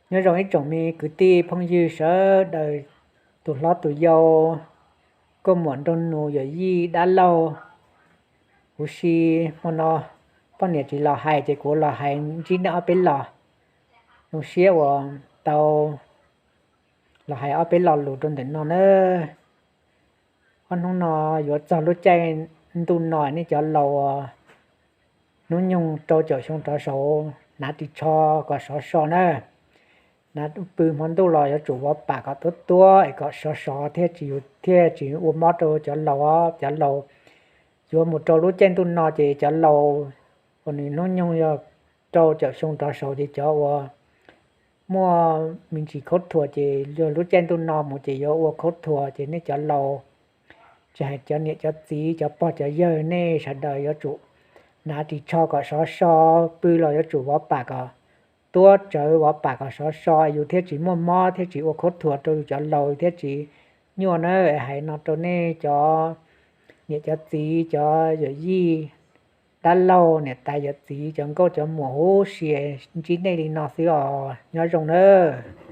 Nyob zoo ib tsoom me kwv tij phooj ywg sawv daws, tus hlob tus yau, nkauj muam nraug nus, yawm yij dab laug. Huv si hmo no poj niam tsis los hais ces kuv los hais ntsib nej ob peb los, zoo siab uas tau los hais ob peb lo lus rau ntawm no na. Ob hnub no yuav txog lub caij ntuj no, nej cov laus hnub nyoog rau caum xyoo rov saud hnav ris tsho kom sov so na. Hnav pw hmo ntuj los yuav tsum vov pam kom tuab tuab es kom sov sov thiaj tsis, yus thiaj tsis ua mob rau cov laus. Cov laus yuav mus rau lub caij ntuj no ces cov laus uas nws hnub nyoog yog rau caum xyoo rov saud ces cov uas muaj me ntsis khaub thuas ces yog lub caij ntuj no mus ces yuav ua khaub thuas. Ces nej cov laus, tsis hais cov niam cov txiv, cov pog cov yawg, nej sawv daws yuav tsum hnav ris tsho kom sov so, pw los yuav tsum vov pam kom tuab tsawv, vov pam kom sov so, yus thiaj tsis muaj mob, thiaj tsis ua khaub thuas rau yus cov laus, thiaj tsis nyuaj na. Hais no rau nej cov niam cov txiv, cov yawm yij dab laug, niam tais yawm txiv, cov nkauj cov muam huv si, ntsib nej li no xwb os, nyob zoo nawb.